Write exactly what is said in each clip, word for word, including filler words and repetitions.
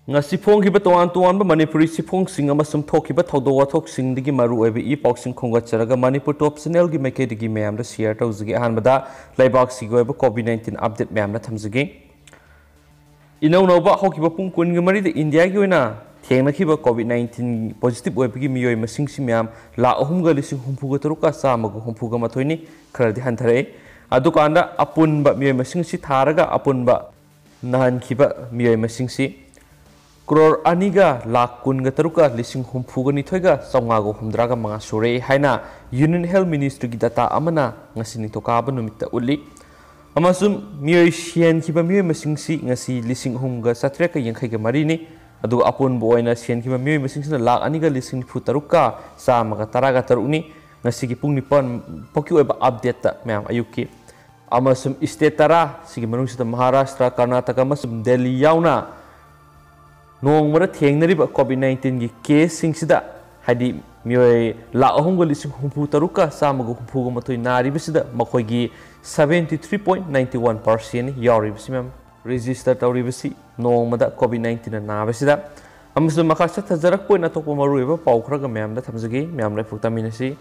ꯉꯁꯤ ꯐꯣꯡꯈꯤꯕ ꯇꯣꯉꯥꯟ ꯇꯣꯉꯥꯟꯕ ꯃꯅꯤꯄꯨꯔꯤ ꯆꯦꯐꯣꯡꯁꯤꯡ ꯑꯃꯁꯨꯡ ꯊꯣꯛꯈꯤꯕ ꯊꯧꯗꯣꯛ ꯋꯥꯊꯣꯛꯁꯤꯡꯗꯒꯤ ꯃꯔꯨꯑꯣꯏꯕ ꯏ ꯄꯥꯎꯁꯤꯡ ꯈꯣꯝꯒꯠꯆꯔꯒ ꯃꯅꯤꯄꯨꯔ ꯇꯣꯞ ꯆꯦꯅꯦꯜꯒꯤ ꯃꯥꯏꯀꯩꯗꯒꯤ ꯃꯌꯥꯝꯗ ꯁꯤꯌꯔ ꯇꯧꯖꯒꯦ꯫ ꯑꯍꯥꯟꯕꯗ ꯂꯩꯕꯥꯛꯁꯤꯒꯤ ꯑꯣꯏꯕ ꯀꯣꯚꯤꯗ ꯅꯥꯏꯟꯇꯤꯟ ꯑꯞꯗꯦꯠ ꯃꯌꯥꯝꯗ ꯊꯝꯖꯒꯦ꯫ ꯏꯅꯧ ꯅꯧꯕ ꯍꯧꯈꯤꯕ ꯄꯨꯡ ꯀꯨꯟꯒ ꯃꯔꯤꯗ ꯏꯟꯗꯤꯌꯥꯒꯤ ꯑꯣꯏꯅ ꯊꯦꯡꯅꯈꯤꯕ ꯀꯣꯚꯤꯗ ꯅꯥꯏꯟꯇꯤꯟ ꯄꯣꯖꯤꯇꯤꯚ ꯑꯣꯏꯕꯒꯤ ꯃꯤꯑꯣꯏ ꯃꯁꯤꯡꯁꯤ ꯃꯌꯥꯝ ꯂꯥꯈ ꯑꯍꯨꯝꯒ ꯂꯤꯁꯤꯡ ꯍꯨꯝꯐꯨꯒ ꯇꯔꯨꯛꯀ ꯆꯥꯝꯃꯒ ꯍꯨꯝꯐꯨꯒ ꯃꯥꯊꯣꯏꯅꯤ꯫ ꯈꯔꯗꯤ ꯍꯟꯊꯔꯛꯏ꯫ ꯑꯗꯨꯀꯥꯟꯗ ꯑꯄꯨꯟꯕ ꯃꯤꯑꯣꯏ ꯃꯁꯤꯡ ꯑꯁꯤ ꯊꯥꯔꯒ ꯑꯄꯨꯟꯕ ꯅꯥꯍꯟꯈꯤꯕ ꯃꯤꯑꯣꯏ ꯃꯁꯤꯡꯁꯤ ꯀ꯭ꯔꯣꯔ ꯑꯅꯤꯒ ꯂꯥꯈ ꯀꯨꯟꯒ ꯇꯔꯨꯛꯀ ꯂꯤꯁꯤꯡ ꯍꯨꯝꯐꯨꯒ ꯅꯤꯊꯣꯏꯒ ꯆꯥꯝꯃꯉꯥꯒ ꯍꯨꯝꯗ꯭ꯔꯥꯒ ꯃꯉꯥ ꯁꯨꯔꯦ ꯍꯥꯏꯅ ꯌꯨꯅꯤꯌꯟ ꯍꯦꯜꯊ ꯃꯤꯅꯤꯁꯇ꯭ꯔꯤꯒꯤ ꯗꯇꯥ ꯑꯃꯅ ꯉꯁꯤ ꯅꯤꯡꯊꯧꯀꯥꯕ ꯅꯨꯃꯤꯠꯇ ꯎꯠꯂꯤ꯫ ꯑꯃꯁꯨꯡ ꯃꯤꯑꯣꯏ ꯁꯤꯍꯟꯈꯤꯕ ꯃꯤꯑꯣꯏ ꯃꯁꯤꯡꯁꯤ ꯉꯁꯤ ꯂꯤꯁꯤꯡ ꯑꯍꯨꯝꯒ ꯆꯥꯇ꯭ꯔꯦꯠꯀ ꯌꯥꯡꯈꯩꯒ ꯃꯔꯤꯅꯤ꯫ ꯑꯗꯨꯒ ꯑꯄꯨꯟꯕ ꯑꯣꯏꯅ ꯁꯤꯍꯟꯈꯤꯕ ꯃꯤꯑꯣꯏ ꯃꯁꯤꯡꯁꯤꯅ ꯂꯥꯈ ꯑꯅꯤꯒ ꯂꯤꯁꯤꯡ ꯅꯤꯐꯨ ꯇꯔꯨꯛꯀ ꯆꯥꯝꯃꯒ ꯇꯔꯥꯒ ꯇꯔꯨꯛꯅꯤ꯫ ꯉꯁꯤꯒꯤ ꯄꯨꯡ ꯅꯤꯄꯥꯟ ꯐꯥꯎꯀꯤ ꯑꯣꯏꯕ ꯑꯞꯗꯦꯠꯇ ꯃꯌꯥꯝ ꯑꯌꯨꯛꯀꯤ꯫ ꯑꯃꯁꯨꯡ ꯁ꯭ꯇꯦꯠ ꯇꯔꯥ ꯁꯤꯒꯤ ꯃꯅꯨꯡꯁꯤꯗ ꯃꯍꯥꯔꯥꯁꯇ꯭ꯔ, ꯀꯔꯅꯥꯇꯀꯥ ꯑꯃꯁꯨꯡ ꯗꯦꯜꯂꯤ ꯌꯥꯎꯅ ꯅꯣꯡꯃꯗ ꯊꯦꯡꯅꯔꯤꯕ ꯀꯣꯚꯤꯗ ꯅꯥꯏꯟꯇꯤꯟꯒꯤ ꯀꯦꯁꯁꯤꯡꯁꯤꯗ, ꯍꯥꯏꯗꯤ ꯃꯤꯑꯣꯏ ꯂꯥꯈ ꯑꯍꯨꯝꯒ ꯂꯤꯁꯤꯡ ꯍꯨꯝꯐꯨ ꯇꯔꯨꯛꯀ ꯆꯥꯝꯃꯒ ꯍꯨꯝꯐꯨꯒ ꯃꯥꯊꯣꯏ ꯅꯥꯔꯤꯕꯁꯤꯗ ꯃꯈꯣꯏꯒꯤ seventy three point nine one percent ꯌꯥꯎꯔꯤꯕꯁꯤ ꯃꯌꯥꯝ ꯔꯦꯖꯤꯁꯇꯔ ꯇꯧꯔꯤꯕꯁꯤ ꯅꯣꯡꯃꯗ ꯀꯣꯚꯤꯗ ꯅꯥꯏꯟꯇꯤꯟꯅ ꯅꯥꯕꯁꯤꯗ꯫ ꯑꯃꯁꯨꯡ ꯃꯈꯥ ꯆꯠꯊꯖꯔꯛꯄ ꯑꯣꯏꯅ ꯑꯇꯣꯞꯄ ꯃꯔꯨꯑꯣꯏꯕ ꯄꯥꯎ ꯈꯔꯒ ꯃꯌꯥꯝꯗ ꯊꯝꯖꯒꯦ꯫ ꯃꯌꯥꯝ ꯂꯥꯏꯕꯛ ꯇꯥꯃꯤꯟꯅꯁꯤ꯫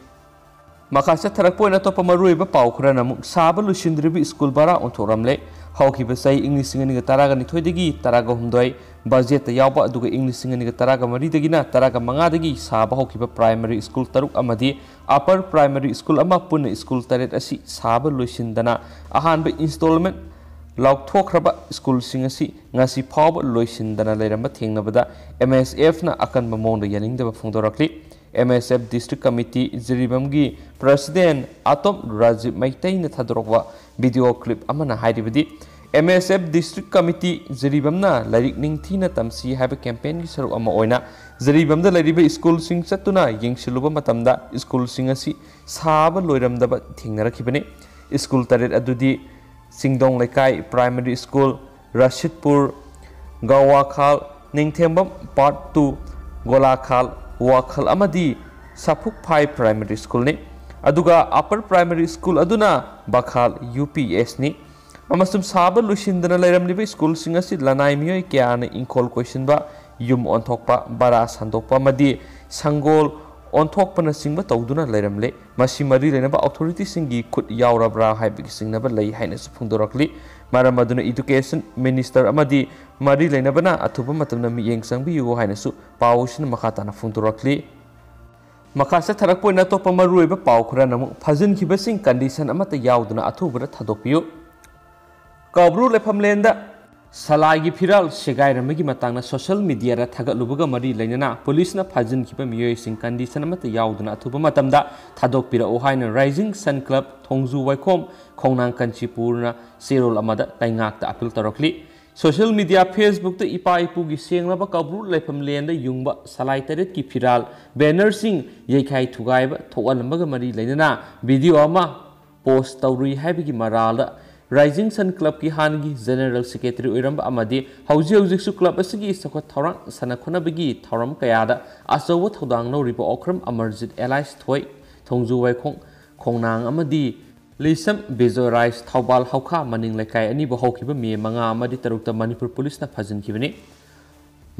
ꯃꯈꯥ ꯆꯠꯊꯔꯛꯄ ꯑꯣꯏꯅ ꯑꯇꯣꯞꯄ ꯃꯔꯨꯑꯣꯏꯕ ꯄꯥꯎ ꯈꯔꯅ ꯑꯃꯨꯛ ꯁꯥꯕ ꯂꯣꯏꯁꯤꯟꯗ꯭ꯔꯤꯕ ꯁ꯭ꯀꯨꯜ ꯕꯔꯥ ꯑꯣꯟꯊꯣꯛꯂꯝꯂꯦ꯫ ꯍꯧꯈꯤꯕ ꯆꯍꯤ ꯏꯪ ꯂꯤꯁꯤꯡ ꯑꯅꯤꯒ ꯇꯔꯥꯒ ꯅꯤꯊꯣꯏꯗꯒꯤ ꯇꯔꯥꯒ ꯍꯨꯝꯗꯣꯏ ꯕꯖꯦꯠꯇ ꯌꯥꯎꯕ, ꯑꯗꯨꯒ ꯏꯪ ꯂꯤꯁꯤꯡ ꯑꯅꯤꯒ ꯇꯔꯥꯒ ꯃꯔꯤꯗꯒꯤꯅ ꯇꯔꯥꯒ ꯃꯉꯥꯗꯒꯤ ꯁꯥꯕ ꯍꯧꯈꯤꯕ ꯄ꯭ꯔꯥꯏꯃꯔꯤ ꯁ꯭ꯀꯨꯜ ꯇꯔꯨꯛ ꯑꯃꯗꯤ ꯑꯄꯔ ꯄ꯭ꯔꯥꯏꯃꯔꯤ ꯁ꯭ꯀꯨꯜ ꯑꯃ ꯄꯨꯟꯅ ꯁ꯭ꯀꯨꯜ ꯇꯔꯦꯠ ꯑꯁꯤ ꯁꯥꯕ ꯂꯣꯏꯁꯤꯟꯗꯅ ꯑꯍꯥꯟꯕ ꯏꯟꯁꯇꯣꯜꯃꯦꯟ ꯂꯥꯎꯊꯣꯛꯈ꯭ꯔꯕ ꯁ꯭ꯀꯨꯜꯁꯤꯡ ꯑꯁꯤ ꯉꯁꯤ ꯐꯥꯎꯕ ꯂꯣꯏꯁꯤꯟꯗꯅ ꯂꯩꯔꯝꯕ ꯊꯦꯡꯅꯕꯗ ꯑꯦꯝ ꯑꯦꯁ ꯑꯦꯐꯅ ꯑꯀꯟꯕ ꯃꯑꯣꯡꯗ ꯌꯥꯅꯤꯡꯗꯕ ꯐꯣꯡꯗꯣꯔꯛꯂꯤ꯫ ꯑꯦꯝ ꯑꯦꯁ ꯑꯦꯐ ꯗꯤꯁꯇ꯭ꯔꯤꯛ ꯀꯃꯤꯇꯤ ꯖꯤꯔꯤꯕꯥꯝꯒꯤ ꯄ꯭ꯔꯁꯤꯗꯦꯟ ꯑꯇꯣꯞ ꯔꯥꯖꯤꯕ ꯃꯩꯇꯩꯅ ꯊꯥꯗꯣꯔꯛꯄ ꯚꯤꯗꯤꯑꯣ ꯀ꯭ꯂꯤꯞ ꯑꯃꯅ ꯍꯥꯏꯔꯤꯕꯗꯤ, ꯑꯦꯝ ꯑꯦꯁ ꯑꯦꯐ ꯗꯤꯁꯇ꯭ꯔꯤꯛ ꯀꯃꯤꯇꯤ ꯖꯤꯔꯤꯕꯥꯝꯅ ꯂꯥꯏꯔꯤꯛ ꯅꯤꯡꯊꯤꯅ ꯇꯝꯁꯤ ꯍꯥꯏꯕ ꯀꯦꯝꯄꯦꯟꯒꯤ ꯁꯔꯨꯛ ꯑꯃ ꯑꯣꯏꯅ ꯖꯤꯔꯤꯕꯥꯝꯗ ꯂꯩꯔꯤꯕ ꯁ꯭ꯀꯨꯜꯁꯤꯡ ꯆꯠꯇꯨꯅ ꯌꯦꯡꯁꯤꯜꯂꯨꯕ ꯃꯇꯝꯗ ꯁ꯭ꯀꯨꯜꯁꯤꯡ ꯑꯁꯤ ꯁꯥꯕ ꯂꯣꯏꯔꯝꯗꯕ ꯊꯦꯡꯅꯔꯛꯈꯤꯕꯅꯤ꯫ ꯁ꯭ꯀꯨꯜ ꯇꯔꯦꯠ ꯑꯗꯨꯗꯤ ꯆꯤꯡꯗꯣꯡ ꯂꯩꯀꯥꯏ ꯄ꯭ꯔꯥꯏꯃꯔꯤ ꯁ꯭ꯀꯨꯜ, ꯔꯁꯤꯗꯄꯨꯔ, ꯒꯋꯥꯈꯥꯜ, ꯅꯤꯡꯊꯦꯝꯕꯝ ꯄꯥꯔꯠ ꯇꯨ, ꯒꯣꯂꯥꯈꯥꯜ, ꯋꯥꯈꯜ ꯑꯃꯗꯤ ꯁꯥꯐꯨꯛꯐꯥꯏ ꯄ꯭ꯔꯥꯏꯃꯔꯤ ꯁ꯭ꯀꯨꯜꯅꯤ꯫ ꯑꯗꯨꯒ ꯑꯄꯔ ꯄ꯭ꯔꯥꯏꯃꯔꯤ ꯁ꯭ꯀꯨꯜ ꯑꯗꯨꯅ ꯕꯈꯥꯜ ꯌꯨ ꯄꯤ ꯑꯦꯁꯅꯤ꯫ ꯑꯃꯁꯨꯡ ꯁꯥꯕ ꯂꯣꯏꯁꯤꯟꯗꯅ ꯂꯩꯔꯝꯂꯤꯕ ꯁ꯭ꯀꯨꯜꯁꯤꯡ ꯑꯁꯤ ꯂꯅꯥꯏ ꯃꯤꯑꯣꯏ ꯀꯌꯥꯅ ꯏꯪꯈꯣꯜ ꯀꯣꯏꯁꯤꯟꯕ, ꯌꯨꯝ ꯑꯣꯟꯊꯣꯛꯄ, ꯕꯔꯥ ꯁꯟꯗꯣꯛꯄ ꯑꯃꯗꯤ ꯁꯪꯒꯣꯜ ꯑꯣꯟꯊꯣꯛꯄꯅꯆꯤꯡꯕ ꯇꯧꯗꯨꯅ ꯂꯩꯔꯝꯂꯦ꯫ ꯃꯁꯤ ꯃꯔꯤ ꯂꯩꯅꯕ ꯑꯣꯊꯣꯔꯤꯇꯤꯁꯤꯡꯒꯤ ꯈꯨꯠ ꯌꯥꯎꯔꯕ꯭ꯔꯥ ꯍꯥꯏꯕꯒꯤ ꯆꯤꯡꯅꯕ ꯂꯩ ꯍꯥꯏꯅꯁꯨ ꯐꯣꯡꯗꯣꯔꯛꯂꯤ꯫ ꯃꯔꯝ ꯑꯗꯨꯅ ꯏꯗꯨꯀꯦꯁꯟ ꯃꯤꯅꯤꯁꯇꯔ ꯑꯃꯗꯤ ꯃꯔꯤ ꯂꯩꯅꯕꯅ ꯑꯊꯨꯕ ꯃꯇꯝꯗ ꯃꯤꯠꯌꯦꯡ ꯆꯪꯕꯤꯌꯨ ꯍꯥꯏꯅꯁꯨ ꯄꯥꯎ ꯑꯁꯤꯅ ꯃꯈꯥ ꯇꯥꯅ ꯐꯣꯡꯗꯣꯔꯛꯂꯤ꯫ ꯃꯈꯥ ꯆꯠꯊꯔꯛꯄ ꯑꯣꯏꯅ ꯑꯇꯣꯞꯄ ꯃꯔꯨꯑꯣꯏꯕ ꯄꯥꯎ ꯈꯔꯅ ꯑꯃꯨꯛ ꯐꯥꯖꯤꯟꯈꯤꯕꯁꯤꯡ ꯀꯟꯗꯤꯁꯟ ꯑꯃꯠꯇ ꯌꯥꯎꯗꯅ ꯑꯊꯨꯕꯗ ꯊꯥꯗꯣꯛꯄꯤꯌꯨ꯫ ꯀꯧꯕ꯭ꯔꯨ ꯂꯩꯐꯝꯂꯦꯟꯗ ꯁꯂꯥꯏꯒꯤ ꯐꯤꯔꯥꯜ ꯁꯦꯒꯥꯏꯔꯝꯕꯒꯤ ꯃꯇꯥꯡꯗ ꯁꯣꯁꯤꯌꯦꯜ ꯃꯤꯗꯤꯌꯥꯗ ꯊꯥꯒꯠꯂꯨꯕꯒ ꯃꯔꯤ ꯂꯩꯅꯅ ꯄꯨꯂꯤꯁꯅ ꯐꯥꯖꯤꯟꯈꯤꯕ ꯃꯤꯑꯣꯏꯁꯤꯡ ꯀꯟꯗꯤꯁꯟ ꯑꯃꯠꯇ ꯌꯥꯎꯗꯅ ꯑꯊꯨꯕ ꯃꯇꯝꯗ ꯊꯥꯗꯣꯛꯄꯤꯔꯛꯎ ꯍꯥꯏꯅ ꯔꯥꯏꯖꯤꯡ ꯁꯟ ꯀ꯭ꯂꯕ ꯊꯣꯡꯖꯨ ꯋꯥꯏꯈꯣꯝ ꯈꯣꯡꯅꯥꯡ ꯀꯥꯟꯆꯤꯄꯨꯔꯅ ꯆꯦꯔꯣꯜ ꯑꯃꯗ ꯂꯩꯉꯥꯛꯇ ꯑꯄꯤꯜ ꯇꯧꯔꯛꯂꯤ꯫ ꯁꯣꯁꯤꯌꯦꯜ ꯃꯤꯗꯤꯌꯥ Facebookꯇ ꯏꯄꯥ ꯏꯄꯨꯒꯤ ꯁꯦꯡꯂꯕ ꯀꯧꯕ꯭ꯔꯨ ꯂꯩꯐꯝꯂꯦꯟꯗ ꯌꯨꯡꯕ ꯁꯂꯥꯏ ꯇꯔꯦꯠꯀꯤ ꯐꯤꯔꯥꯜ, ꯕꯦꯅꯔꯁꯤꯡ ꯌꯩꯈꯥꯏ ꯊꯨꯒꯥꯏꯕ ꯊꯣꯛꯍꯜꯂꯝꯕꯒ ꯃꯔꯤ ꯂꯩꯅꯅ ꯚꯤꯗꯤꯑꯣ ꯑꯃ ꯄꯣꯁ ꯇꯧꯔꯨꯏ ꯍꯥꯏꯕꯒꯤ ꯃꯔꯥꯜꯗ ꯔꯥꯏꯖꯤꯡ ꯁꯟ ꯀ꯭ꯂꯕꯀꯤ ꯍꯥꯟꯅꯒꯤ ꯖꯦꯅꯔꯦꯜ ꯁꯦꯀ꯭ꯔꯦꯇꯔꯤ ꯑꯣꯏꯔꯝꯕ ꯑꯃꯗꯤ ꯍꯧꯖꯤꯛ ꯍꯧꯖꯤꯛꯁꯨ ꯀ꯭ꯂꯕ ꯑꯁꯤꯒꯤ ꯆꯥꯎꯈꯠ ꯊꯧꯔꯥꯡ ꯁꯥꯟꯅ ꯈꯣꯠꯅꯕꯒꯤ ꯊꯧꯔꯝ ꯀꯌꯥꯗ ꯑꯆꯧꯕ ꯊꯧꯗꯥꯡ ꯂꯧꯔꯤꯕ ꯑꯣꯀ꯭ꯔꯝ ꯑꯃꯔꯖꯤꯠ ꯑꯦꯂꯥꯏꯁ ꯊꯣꯏ, ꯊꯣꯡꯖꯨ ꯋꯥꯏꯈꯣꯡ ꯈꯣꯡꯅꯥꯡ ꯑꯃꯗꯤ ꯂꯤꯁꯝ ꯕꯤꯖꯣꯏ ꯔꯥꯏꯁ, ꯊꯧꯕꯥꯜ ꯍꯧꯈꯥ ꯃꯅꯤꯡ ꯂꯩꯀꯥꯏ ꯑꯅꯤꯕꯨ ꯍꯧꯈꯤꯕ ꯃꯦ ꯃꯉꯥ ꯑꯃꯗꯤ ꯇꯔꯨꯛꯇ ꯃꯅꯤꯄꯨꯔ ꯄꯨꯂꯤꯁꯅ ꯐꯥꯖꯤꯟꯈꯤꯕꯅꯤ꯫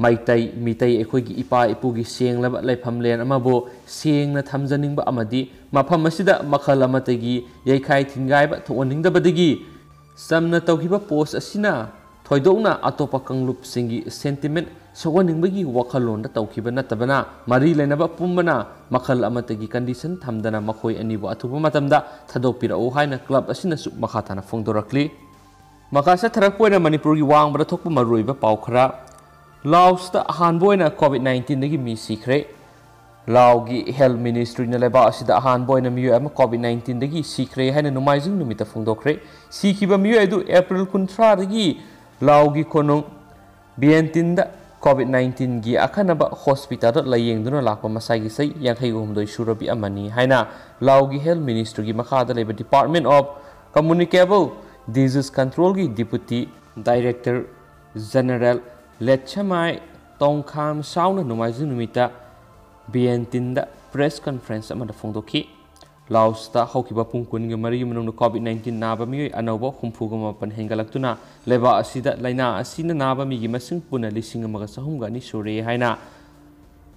ꯃꯩꯇꯩ, ꯃꯤꯇꯩ ꯑꯩꯈꯣꯏꯒꯤ ꯏꯄꯥ ꯏꯄꯨꯒꯤ ꯁꯦꯡꯂꯕ ꯂꯩꯐꯝꯂꯦꯟ ꯑꯃꯕꯨ ꯁꯦꯡꯅ ꯊꯝꯖꯅꯤꯡꯕ ꯑꯃꯗꯤ ꯃꯐꯝ ꯑꯁꯤꯗ ꯃꯈꯜ ꯑꯃꯠꯇꯒꯤ ꯌꯩꯈꯥꯏ ꯊꯤꯟꯒꯥꯏꯕ ꯊꯣꯛꯍꯟꯅꯤꯡꯗꯕꯗꯒꯤ ꯆꯝꯅ ꯇꯧꯈꯤꯕ ꯄꯣꯁ ꯑꯁꯤꯅ ꯊꯣꯏꯗꯣꯛꯅ ꯑꯇꯣꯞꯄ ꯀꯥꯡꯂꯨꯞꯁꯤꯡꯒꯤ ꯁꯦꯟꯇꯤꯃꯦꯟ ꯁꯣꯛꯍꯟꯅꯤꯡꯕꯒꯤ ꯋꯥꯈꯜꯂꯣꯟꯗ ꯇꯧꯈꯤꯕ ꯅꯠꯇꯕꯅ, ꯃꯔꯤ ꯂꯩꯅꯕ ꯄꯨꯝꯕꯅ ꯃꯈꯜ ꯑꯃꯠꯇꯒꯤ ꯀꯟꯗꯤꯁꯟ ꯊꯝꯗꯅ ꯃꯈꯣꯏ ꯑꯅꯤꯕꯨ ꯑꯊꯨꯕ ꯃꯇꯝꯗ ꯊꯥꯗꯣꯛꯄꯤꯔꯛꯎ ꯍꯥꯏꯅ ꯀ꯭ꯂꯕ ꯑꯁꯤꯅꯁꯨ ꯃꯈꯥ ꯇꯥꯅ ꯐꯣꯡꯗꯣꯔꯛꯂꯤ꯫ ꯃꯈꯥ ꯆꯠꯊꯔꯛꯄ ꯑꯣꯏꯅ ꯃꯅꯤꯄꯨꯔꯒꯤ ꯋꯥꯡꯃꯗ ꯊꯣꯛꯄ ꯃꯔꯨꯑꯣꯏꯕ ꯄꯥꯎ ꯈꯔ꯫ ꯂꯥꯎꯁꯇ ꯑꯍꯥꯟꯕ ꯑꯣꯏꯅ ꯀꯣꯚꯤꯗ ꯅꯥꯏꯟꯇꯤꯟꯗꯒꯤ ꯃꯤ ꯁꯤꯈ꯭ꯔꯦ꯫ ꯂꯥꯎꯒꯤ ꯍꯦꯜꯊ ꯃꯤꯅꯤꯁꯇ꯭ꯔꯤꯅ ꯂꯩꯕꯥꯛ ꯑꯁꯤꯗ ꯑꯍꯥꯟꯕ ꯑꯣꯏꯅ ꯃꯤꯑꯣꯏ ꯑꯃ ꯀꯣꯚꯤꯗ ꯅꯥꯏꯟꯇꯤꯟꯗꯒꯤ ꯁꯤꯈ꯭ꯔꯦ ꯍꯥꯏꯅ ꯅꯣꯡꯃꯥꯏꯖꯤꯡ ꯅꯨꯃꯤꯠꯇ ꯐꯣꯡꯗꯣꯛꯈ꯭ꯔꯦ꯫ ꯁꯤꯈꯤꯕ ꯃꯤꯑꯣꯏ ꯑꯗꯨ ꯑꯦꯄ꯭ꯔꯤꯜ ꯀꯨꯟꯊ꯭ꯔꯥꯗꯒꯤ ꯂꯥꯎꯒꯤ ꯀꯣꯅꯨꯡ ꯕꯤꯌꯦꯟꯇꯤꯟꯗ ꯀꯣꯚꯤꯗ ꯅꯥꯏꯟꯇꯤꯟꯒꯤ ꯑꯈꯟꯅꯕ ꯍꯣꯁꯄꯤꯇꯥꯜꯗ ꯂꯥꯌꯦꯡꯗꯨꯅ ꯂꯥꯛꯄ ꯃꯁꯥꯒꯤ ꯆꯍꯤ ꯌꯥꯡꯈꯩꯒ ꯍꯨꯝꯗꯣꯏ ꯁꯨꯔꯕꯤ ꯑꯃꯅꯤ ꯍꯥꯏꯅ ꯂꯥꯎꯒꯤ ꯍꯦꯜꯊ ꯃꯤꯅꯤꯁꯇ꯭ꯔꯤꯒꯤ ꯃꯈꯥꯗ ꯂꯩꯕ Department of Communicable Disease Controlꯒꯤ ꯗꯤꯄꯨꯇꯤ ꯗꯥꯏꯔꯦꯛꯇꯔ ꯖꯦꯅꯔꯦꯜ ꯂꯦꯠꯁꯃꯥꯏ ꯇꯣꯡꯈꯥꯝ ꯁꯥꯎꯅ ꯅꯣꯡꯃꯥꯏꯖꯤꯡ ꯅꯨꯃꯤꯠꯇ ꯕꯤꯌꯦꯟꯇꯤꯟꯗ ꯄ꯭ꯔꯦꯁ ꯀꯟꯐꯔꯦꯟꯁ ꯑꯃꯗ ꯐꯣꯡꯗꯣꯛꯈꯤ꯫ ꯂꯥꯑꯣꯁꯇ ꯍꯧꯈꯤꯕ ꯄꯨꯡ ꯀꯨꯟꯒ ꯃꯔꯤꯒꯤ ꯃꯅꯨꯡꯗ ꯀꯣꯚꯤꯗ ꯅꯥꯏꯟꯇꯤꯟ ꯅꯥꯕ ꯃꯤꯑꯣꯏ ꯑꯅꯧꯕ ꯍꯨꯝꯐꯨꯒ ꯃꯥꯄꯟ ꯍꯦꯟꯒꯠꯂꯛꯇꯨꯅ ꯂꯩꯕꯥꯛ ꯑꯁꯤꯗ ꯂꯥꯏꯅꯥ ꯑꯁꯤꯅ ꯅꯥꯕ ꯃꯤꯒꯤ ꯃꯁꯤꯡ ꯄꯨꯟꯅ ꯂꯤꯁꯤꯡ ꯑꯃꯒ ꯆꯍꯨꯝꯒ ꯑꯅꯤ ꯁꯨꯔꯦ ꯍꯥꯏꯅ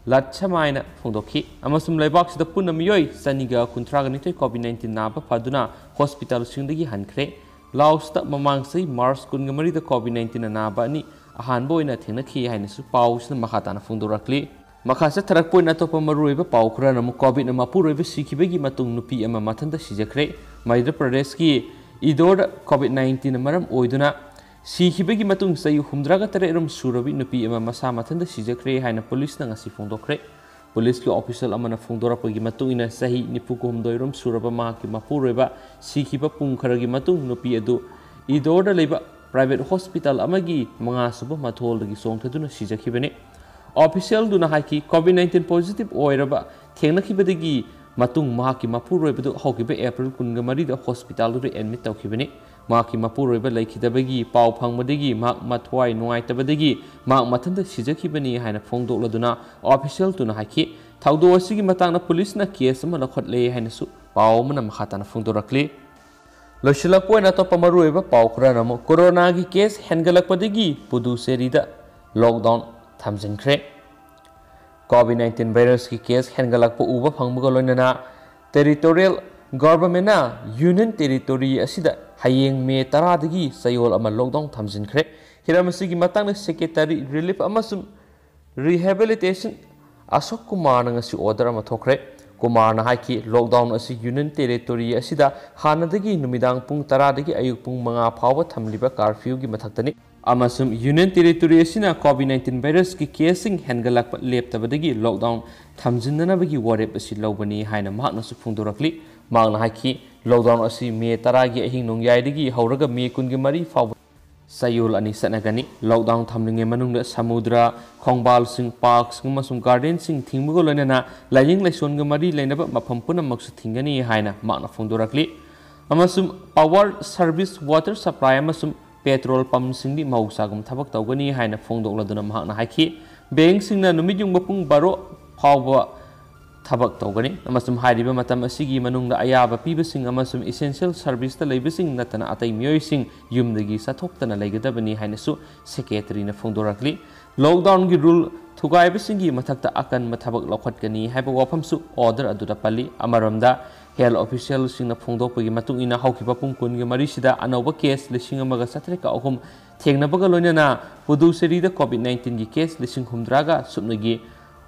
ꯂꯠꯁꯃꯥꯏꯅ ꯐꯣꯡꯗꯣꯛꯈꯤ꯫ ꯑꯃꯁꯨꯡ ꯂꯩꯕꯥꯛꯁꯤꯗ ꯄꯨꯟꯅ ꯃꯤꯑꯣꯏ ꯆꯅꯤꯒ ꯀꯨꯟꯊ꯭ꯔꯥꯒ ꯅꯤꯊꯣꯏ ꯀꯣꯚꯤꯗ ꯅꯥꯏꯟꯇꯤꯟ ꯅꯥꯕ ꯐꯗꯨꯅ ꯍꯣꯁꯄꯤꯇꯥꯜꯁꯤꯡꯗꯒꯤ ꯍꯟꯈ꯭ꯔꯦ꯫ ꯂꯥꯑꯣꯁꯇ ꯃꯃꯥꯡ ꯆꯍꯤ ꯃꯥꯔꯆ ꯀꯨꯟꯒ ꯃꯔꯤꯗ ꯀꯣꯚꯤꯗ ꯅꯥꯏꯟꯇꯤꯟ ꯑꯅꯥꯕ ꯑꯅꯤ ꯑꯍꯥꯟꯕ ꯑꯣꯏꯅ ꯊꯦꯡꯅꯈꯤ ꯍꯥꯏꯅꯁꯨ ꯄꯥꯎꯁꯤꯅ ꯃꯈꯥ ꯇꯥꯅ ꯐꯣꯡꯗꯣꯔꯛꯂꯤ꯫ ꯃꯈꯥ ꯆꯠꯊꯔꯛꯄ ꯑꯣꯏꯅ ꯑꯇꯣꯞꯄ ꯃꯔꯨꯑꯣꯏꯕ ꯄꯥꯎ ꯈꯔꯅ ꯑꯃꯨꯛ ꯀꯣꯚꯤꯗꯅ ꯃꯄꯨꯔꯣꯏꯕ ꯁꯤꯈꯤꯕꯒꯤ ꯃꯇꯨꯡ ꯅꯨꯄꯤ ꯑꯃ ꯃꯊꯟꯇ ꯁꯤꯖꯈ꯭ꯔꯦ꯫ ꯃꯙ꯭ꯌ ꯄ꯭ꯔꯗꯦꯁꯀꯤ ꯏꯗꯣꯔꯗ ꯀꯣꯚꯤꯗ ꯅꯥꯏꯟꯇꯤꯟ ꯃꯔꯝ ꯑꯣꯏꯗꯨꯅ ꯁꯤꯈꯤꯕꯒꯤ ꯃꯇꯨꯡ ꯆꯍꯤ ꯍꯨꯝꯗ꯭ꯔꯥꯒ ꯇꯔꯦꯠ ꯔꯣꯝ ꯁꯨꯔꯕꯤ ꯅꯨꯄꯤ ꯑꯃ ꯃꯁꯥ ꯃꯊꯟꯇ ꯁꯤꯖꯈ꯭ꯔꯦ ꯍꯥꯏꯅ ꯄꯨꯂꯤꯁꯅ ꯉꯁꯤ ꯐꯣꯡꯗꯣꯛꯈ꯭ꯔꯦ꯫ ꯄꯨꯂꯤꯁꯀꯤ ꯑꯣꯐꯤꯁꯤꯌꯦꯜ ꯑꯃꯅ ꯐꯣꯡꯗꯣꯔꯛꯄꯒꯤ ꯃꯇꯨꯡ ꯏꯟꯅ ꯆꯍꯤ ꯅꯤꯐꯨꯒ ꯍꯨꯝꯗꯣꯏ ꯔꯣꯝ ꯁꯨꯔꯕ ꯃꯍꯥꯛꯀꯤ ꯃꯄꯨꯔꯣꯏꯕ ꯁꯤꯈꯤꯕ ꯄꯨꯡ ꯈꯔꯒꯤ ꯃꯇꯨꯡ ꯅꯨꯄꯤ ꯑꯗꯨ ꯏꯗꯣꯔꯗ ꯂꯩꯕ ꯄ꯭ꯔꯥꯏꯚꯦꯠ ꯍꯣꯁꯄꯤꯇꯥꯜ ꯑꯃꯒꯤ ꯃꯉꯥꯁꯨꯕ ꯃꯊꯣꯜꯗꯒꯤ ꯆꯣꯡꯊꯗꯨꯅ ꯁꯤꯖꯈꯤꯕꯅꯤ꯫ ꯑꯣꯐꯤꯁꯤꯌꯦꯜꯗꯨꯅ ꯍꯥꯏꯈꯤ, ꯀꯣꯚꯤꯗ ꯅꯥꯏꯟꯇꯤꯟ ꯄꯣꯖꯤꯇꯤꯚ ꯑꯣꯏꯔꯕ ꯊꯦꯡꯅꯈꯤꯕꯗꯒꯤ ꯃꯇꯨꯡ ꯃꯍꯥꯛꯀꯤ ꯃꯄꯨꯔꯣꯏꯕꯗꯨ ꯍꯧꯈꯤꯕ ꯑꯦꯄ꯭ꯔꯤꯜ ꯀꯨꯟꯒ ꯃꯔꯤꯗ ꯍꯣꯁꯄꯤꯇꯥꯜꯗꯨꯗ ꯑꯦꯗꯃꯤꯠ ꯇꯧꯈꯤꯕꯅꯤ꯫ ꯃꯍꯥꯛꯀꯤ ꯃꯄꯨꯔꯣꯏꯕ ꯂꯩꯈꯤꯗꯕꯒꯤ ꯄꯥꯎ ꯐꯪꯕꯗꯒꯤ ꯃꯍꯥꯛ ꯃꯊ꯭ꯋꯥꯏ ꯅꯨꯡꯉꯥꯏꯇꯕꯗꯒꯤ ꯃꯍꯥꯛ ꯃꯊꯟꯇ ꯁꯤꯖꯈꯤꯕꯅꯤ ꯍꯥꯏꯅ ꯐꯣꯡꯗꯣꯛꯂꯗꯨꯅ ꯑꯣꯐꯤꯁꯤꯌꯦꯜꯗꯨꯅ ꯍꯥꯏꯈꯤ꯫ ꯊꯧꯗꯣꯛ ꯑꯁꯤꯒꯤ ꯃꯇꯥꯡꯗ ꯄꯨꯂꯤꯁꯅ ꯀꯦꯁ ꯑꯃ ꯂꯧꯈꯠꯂꯦ ꯍꯥꯏꯅꯁꯨ ꯄꯥꯎ ꯑꯃꯅ ꯃꯈꯥ ꯇꯥꯅ ꯐꯣꯡꯗꯣꯔꯛꯂꯤ꯫ ꯂꯣꯏꯁꯤꯜꯂꯛꯄ ꯑꯣꯏꯅ ꯑꯇꯣꯞꯄ ꯃꯔꯨꯑꯣꯏꯕ ꯄꯥꯎ ꯈꯔꯅ ꯑꯃꯨꯛ ꯀꯣꯔꯣꯅꯥꯒꯤ ꯀꯦꯁ ꯍꯦꯟꯒꯠꯂꯛꯄꯗꯒꯤ ꯄꯨꯗꯨꯆꯦꯔꯤꯗ ꯂꯣꯛꯗꯥꯎꯟ ꯊꯝꯖꯤꯟꯈ꯭ꯔꯦ꯫ ꯀꯣꯚꯤꯗ ꯅꯥꯏꯟꯇꯤꯟ ꯚꯥꯏꯔꯁꯀꯤ ꯀꯦꯁ ꯍꯦꯟꯒꯠꯂꯛꯄ ꯎꯕ ꯐꯪꯕꯒ ꯂꯣꯏꯅꯅ ꯇꯦꯔꯤꯇꯣꯔꯤꯌꯦꯜ ꯒꯣꯚꯔꯟꯃꯦꯟꯠꯅ ꯌꯨꯅꯤꯌꯟ ꯇꯦꯔꯤꯇꯣꯔꯤ ꯑꯁꯤꯗ ꯍꯌꯦꯡ ꯃꯦ ꯇꯔꯥꯗꯒꯤ ꯆꯌꯣꯜ ꯑꯃ ꯂꯣꯛꯗꯥꯎꯟ ꯊꯝꯖꯤꯟꯈ꯭ꯔꯦ꯫ ꯍꯤꯔꯝ ꯑꯁꯤꯒꯤ ꯃꯇꯥꯡꯗ ꯁꯦꯀ꯭ꯔꯦꯇꯔꯤ ꯔꯤꯂꯤꯐ ꯑꯃꯁꯨꯡ ꯔꯤꯍꯦꯕꯤꯂꯤꯇꯦꯁꯟ ꯑꯁꯣꯛ ꯀꯨꯃꯥꯔꯅ ꯉꯁꯤ ꯑꯣꯔꯗꯔ ꯑꯃ ꯊꯣꯛꯈ꯭ꯔꯦ꯫ ꯀꯨꯃꯥꯔꯅ ꯍꯥꯏꯈꯤ, ꯂꯣꯛꯗꯥꯎꯟ ꯑꯁꯤ ꯌꯨꯅꯤꯌꯟ ꯇꯦꯔꯤꯇꯣꯔꯤ ꯑꯁꯤꯗ ꯍꯥꯟꯅꯗꯒꯤ ꯅꯨꯃꯤꯗꯥꯡ ꯄꯨꯡ ꯇꯔꯥꯗꯒꯤ ꯑꯌꯨꯛ ꯄꯨꯡ ꯃꯉꯥ ꯐꯥꯎꯕ ꯊꯝꯂꯤꯕ ꯀꯥꯔꯐ꯭ꯌꯨꯒꯤ ꯃꯊꯛꯇꯅꯤ꯫ ꯑꯃꯁꯨꯡ ꯌꯨꯅꯤꯌꯟ ꯇꯦꯔꯤꯇꯣꯔꯤ ꯑꯁꯤꯅ ꯀꯣꯚꯤꯗ ꯅꯥꯏꯟꯇꯤꯟ ꯚꯥꯏꯔꯁꯀꯤ ꯀꯦꯁꯁꯤꯡ ꯍꯦꯟꯒꯠꯂꯛꯄ ꯂꯦꯞꯇꯕꯗꯒꯤ ꯂꯣꯛꯗꯥꯎꯟ ꯊꯝꯖꯤꯟꯅꯅꯕꯒꯤ ꯋꯥꯔꯦꯞ ꯑꯁꯤ ꯂꯧꯕꯅꯤ ꯍꯥꯏꯅ ꯃꯍꯥꯛꯅꯁꯨ ꯐꯣꯡꯗꯣꯔꯛꯂꯤ꯫ ꯃꯍꯥꯛꯅ ꯍꯥꯏꯈꯤ, ꯂꯣꯛꯗꯥꯎꯟ ꯑꯁꯤ ꯃꯦ ꯇꯔꯥꯒꯤ ꯑꯍꯤꯡ ꯅꯣꯡꯌꯥꯏꯗꯒꯤ ꯍꯧꯔꯒ ꯃꯦ ꯀꯨꯟꯒ ꯃꯔꯤ ꯐꯥꯎꯕ ꯆꯌꯣꯜ ꯑꯅꯤ ꯆꯠꯅꯒꯅꯤ꯫ ꯂꯣꯛꯗꯥꯎꯟ ꯊꯝꯂꯤꯉꯩ ꯃꯅꯨꯡꯗ ꯁꯃꯨꯗ꯭ꯔ, ꯈꯣꯡꯕꯥꯜꯁꯤꯡ, ꯄꯥꯔꯛꯁꯤꯡ ꯑꯃꯁꯨꯡ ꯒꯥꯔꯗꯦꯟꯁꯤꯡ ꯊꯤꯡꯕꯒ ꯂꯣꯏꯅꯅ ꯂꯥꯏꯅꯤꯡ ꯂꯥꯏꯁꯣꯟꯒ ꯃꯔꯤ ꯂꯩꯅꯕ ꯃꯐꯝ ꯄꯨꯝꯅꯃꯛꯁꯨ ꯊꯤꯡꯒꯅꯤ ꯍꯥꯏꯅ ꯃꯍꯥꯛꯅ ꯐꯣꯡꯗꯣꯔꯛꯂꯤ꯫ ꯑꯃꯁꯨꯡ ꯄꯥꯋꯔ ꯁꯔꯚꯤꯁ, ꯋꯥꯇꯔ ꯁꯄ꯭ꯂꯥꯏ ꯑꯃꯁꯨꯡ ꯄꯦꯇ꯭ꯔꯣꯜ ꯄꯝꯁꯤꯡꯗꯤ ꯃꯍꯧꯁꯥꯒꯨꯝ ꯊꯕꯛ ꯇꯧꯒꯅꯤ ꯍꯥꯏꯅ ꯐꯣꯡꯗꯣꯛꯂꯗꯨꯅ ꯃꯍꯥꯛꯅ ꯍꯥꯏꯈꯤ, ꯕꯦꯡꯁꯤꯡꯅ ꯅꯨꯃꯤꯠ ꯌꯨꯡꯕ ꯄꯨꯡ ꯕꯥꯔꯣ ꯐꯥꯎꯕ ꯊꯕꯛ ꯇꯧꯒꯅꯤ ꯑꯃꯁꯨꯡ ꯍꯥꯏꯔꯤꯕ ꯃꯇꯝ ꯑꯁꯤꯒꯤ ꯃꯅꯨꯡꯗ ꯑꯌꯥꯕ ꯄꯤꯕꯁꯤꯡ ꯑꯃꯁꯨꯡ essential service ꯇ ꯂꯩꯕꯁꯤꯡ ꯅꯠꯇꯅ ꯑꯇꯩ ꯃꯤꯑꯣꯏꯁꯤꯡ ꯌꯨꯝꯗꯒꯤ ꯆꯠꯊꯣꯛꯇꯅ ꯂꯩꯒꯗꯕꯅꯤ ꯍꯥꯏꯅꯁꯨ ꯁꯦꯀ꯭ꯔꯦꯇꯔꯤꯅ ꯐꯣꯡꯗꯣꯔꯛꯂꯤ꯫ Lockdown ꯒꯤ rule ꯊꯨꯒꯥꯏꯕꯁꯤꯡꯒꯤ ꯃꯊꯛꯇ ꯑꯀꯟꯕ ꯊꯕꯛ ꯂꯧꯈꯠꯀꯅꯤ ꯍꯥꯏꯕ ꯋꯥꯐꯝꯁꯨ order ꯑꯗꯨꯗ ꯄꯜꯂꯤ꯫ ꯑꯃꯔꯣꯝꯗ, health official ꯁꯤꯡꯅ ꯐꯣꯡꯗꯣꯛꯄꯒꯤ ꯃꯇꯨꯡ ꯏꯟꯅ, ꯍꯧꯈꯤꯕ ꯄꯨꯡ ꯀꯨꯟꯒ ꯃꯔꯤꯁꯤꯗ ꯑꯅꯧꯕ case ꯂꯤꯁꯤꯡ ꯑꯃꯒ ꯆꯥꯇ꯭ꯔꯦꯠꯀ ꯑꯍꯨꯝ ꯊꯦꯡꯅꯕꯒ ꯂꯣꯏꯅꯅ ꯄꯨꯗꯨꯆꯦꯔꯤꯗ COVID nineteen ꯒꯤ case ꯂꯤꯁꯤꯡ ꯍꯨꯝꯗ꯭ꯔꯥꯒ ꯁꯨꯞꯅꯒꯤ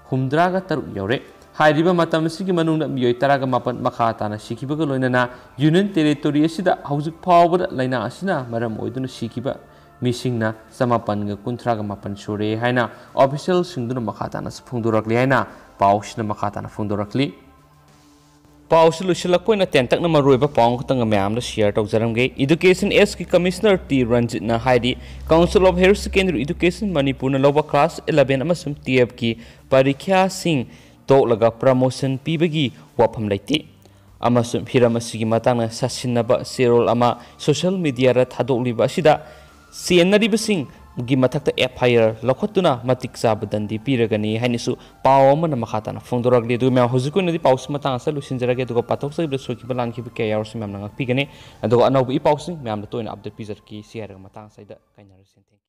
ꯍꯨꯝꯗ꯭ꯔꯥꯒ ꯇꯔꯨꯛ ꯌꯧꯔꯦ꯫ ꯍꯥꯏꯔꯤꯕ ꯃꯇꯝ ꯑꯁꯤꯒꯤ ꯃꯅꯨꯡꯗ ꯃꯤꯑꯣꯏ ꯇꯔꯥꯒ ꯃꯥꯄꯟ ꯃꯈꯥ ꯇꯥꯅ ꯁꯤꯈꯤꯕꯒ ꯂꯣꯏꯅꯅ Union Territory ꯑꯁꯤꯗ ꯍꯧꯖꯤꯛ ꯐꯥꯎꯕꯗ ꯂꯥꯏꯅꯥ ꯑꯁꯤꯅ ꯃꯔꯝ ꯑꯣꯏꯗꯨꯅ ꯁꯤꯈꯤꯕ ꯃꯤꯁꯤꯡꯅ ꯆꯃꯥꯄꯟꯒ ꯀꯨꯟꯊ꯭ꯔꯥꯒ ꯃꯥꯄꯟ ꯁꯨꯔꯦ ꯍꯥꯏꯅ official ꯁꯤꯡꯗꯨꯅ ꯃꯈꯥ ꯇꯥꯅꯁꯨ ꯐꯣꯡꯗꯣꯔꯛꯂꯤ ꯍꯥꯏꯅ ꯄꯥꯎꯁꯤꯅ ꯃꯈꯥ ꯇꯥꯅ ꯐꯣꯡꯗꯣꯔꯛꯂꯤ꯫ ꯄꯥꯎꯁꯤ ꯂꯣꯏꯁꯤꯜꯂꯛꯄ ꯑꯣꯏꯅ ꯇꯦꯟꯇꯛꯅ ꯃꯔꯨꯑꯣꯏꯕ ꯄꯥꯎ ꯑꯃꯈꯛꯇꯪꯒ ꯃꯌꯥꯝꯗ share ꯇꯧꯖꯔꯝꯒꯦ꯫ Education Act ꯀꯤ Commissioner ꯇꯤ ꯔꯟꯖꯤꯠꯅ ꯍꯥꯏꯔꯤ, Council of Higher Secondary Education ꯃꯅꯤꯄꯨꯔꯅ ꯂꯧꯕ class eleven ꯑꯃꯁꯨꯡ twelve ꯀꯤ ꯄꯔꯤꯈ꯭ꯌꯥꯁꯤꯡ ꯇꯣꯛꯂꯒ promotion ꯄꯤꯕꯒꯤ ꯋꯥꯐꯝ ꯂꯩꯇꯦ ꯑꯃꯁꯨꯡ ꯍꯤꯔꯝ ꯑꯁꯤꯒꯤ ꯃꯇꯥꯡꯗ ꯁꯥꯁꯤꯟꯅꯕ ꯆꯦꯔꯣꯜ ꯑꯃ social media ꯗ ꯊꯥꯗꯣꯛꯂꯤꯕ ꯑꯁꯤꯗ ꯆꯦꯟꯅꯔꯤꯕꯁꯤꯡꯒꯤ ꯃꯊꯛꯇ F I R ꯂꯧꯈꯠꯇꯨꯅ ꯃꯇꯤꯛ ꯆꯥꯕ ꯗꯟꯗꯤ ꯄꯤꯔꯒꯅꯤ ꯍꯥꯏꯅꯁꯨ ꯄꯥꯎ ꯑꯃꯅ ꯃꯈꯥ ꯇꯥꯅ ꯐꯣꯡꯗꯣꯔꯛꯂꯤ꯫ ꯑꯗꯨꯒ ꯃꯌꯥꯝ, ꯍꯧꯖꯤꯛꯀꯤ ꯑꯣꯏꯅꯗꯤ ꯄꯥꯎꯁꯤ ꯃꯇꯥꯡ ꯑꯁꯤꯗ ꯂꯣꯏꯁꯤꯟꯖꯔꯒꯦ, ꯑꯗꯨꯒ ꯄꯥꯊꯣꯛꯆꯈꯤꯕꯗ ꯁꯣꯏꯈꯤꯕ ꯂꯥꯟꯈꯤꯕ ꯀꯌꯥ ꯌꯥꯎꯔꯁꯨ ꯃꯌꯥꯝꯅ ꯉꯥꯛꯄꯤꯒꯅꯤ꯫ ꯑꯗꯨꯒ ꯑꯅꯧꯕ ꯏ ꯄꯥꯎꯁꯤꯡ ꯃꯌꯥꯝꯗ ꯇꯣꯏꯅ update ꯄꯤꯖꯔꯛꯈꯤ꯫ ꯁꯤ ꯍꯥꯏꯔꯒ ꯃꯇꯥꯡ ꯑꯁꯤꯗ ꯀꯥꯏꯅꯔꯁꯤ꯫ Thank you꯫